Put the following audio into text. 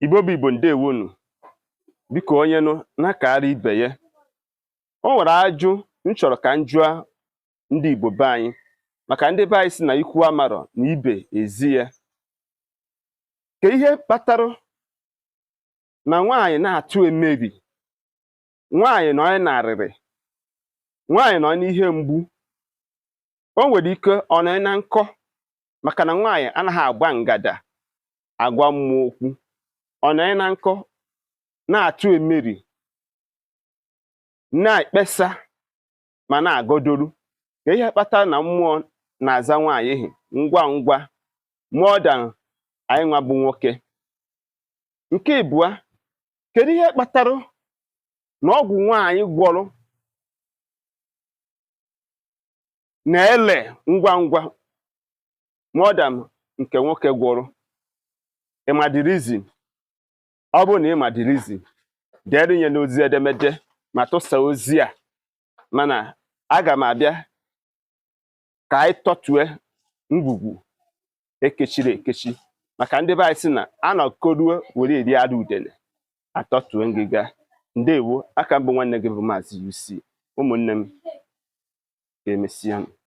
Igbo bụ Igbo, ndewonu. Biko, onye nụ na-akara ibe ya. O nwere ajụ m chọrọ ka m jụọ ndị Igbo be anyị, maka ndị be anyị si na ikwu amarọ na ibe ezi ya. Ka ihe kpatara na nwaanyị na-atụ emeri, nwaanyị nọ na arịrị, nwaanyị nọ n'ihe mgbu, o nwere ike ọ nọ na nkọ, maka na nwaanyị anaghị agba ngada agwa mmụọ okwu. Ọ nọ na nkọ na-atụ emeri, na-ekpesa ma na-agọdoru. Ka ihe kpatara na mmụọ na-aza nwaanyị ehi ngwa ngwa more than anyị nwa bụ nwoke? Nke ịbụa, kedu ihe kpatara na ọgwụ nwaanyị gwọrọ na-ele ngwa ngwa more than nke nwoke gwọrọ? Ị ma the reason? Ọ bụrụ na ị ma the reason, deere nye n'ozi edemede ma tụsa ozi a. Mana aga m abịa ka anyị tọtue ngwugwu ekechiri ekechi, maka ndị be anyị sị na anọkoruo were eri ara udene atọtue ngịga. Ndewo. Aka mbụ, nwanne gị bụ Maazị UC. Ụmụnne m, ga-emesịa.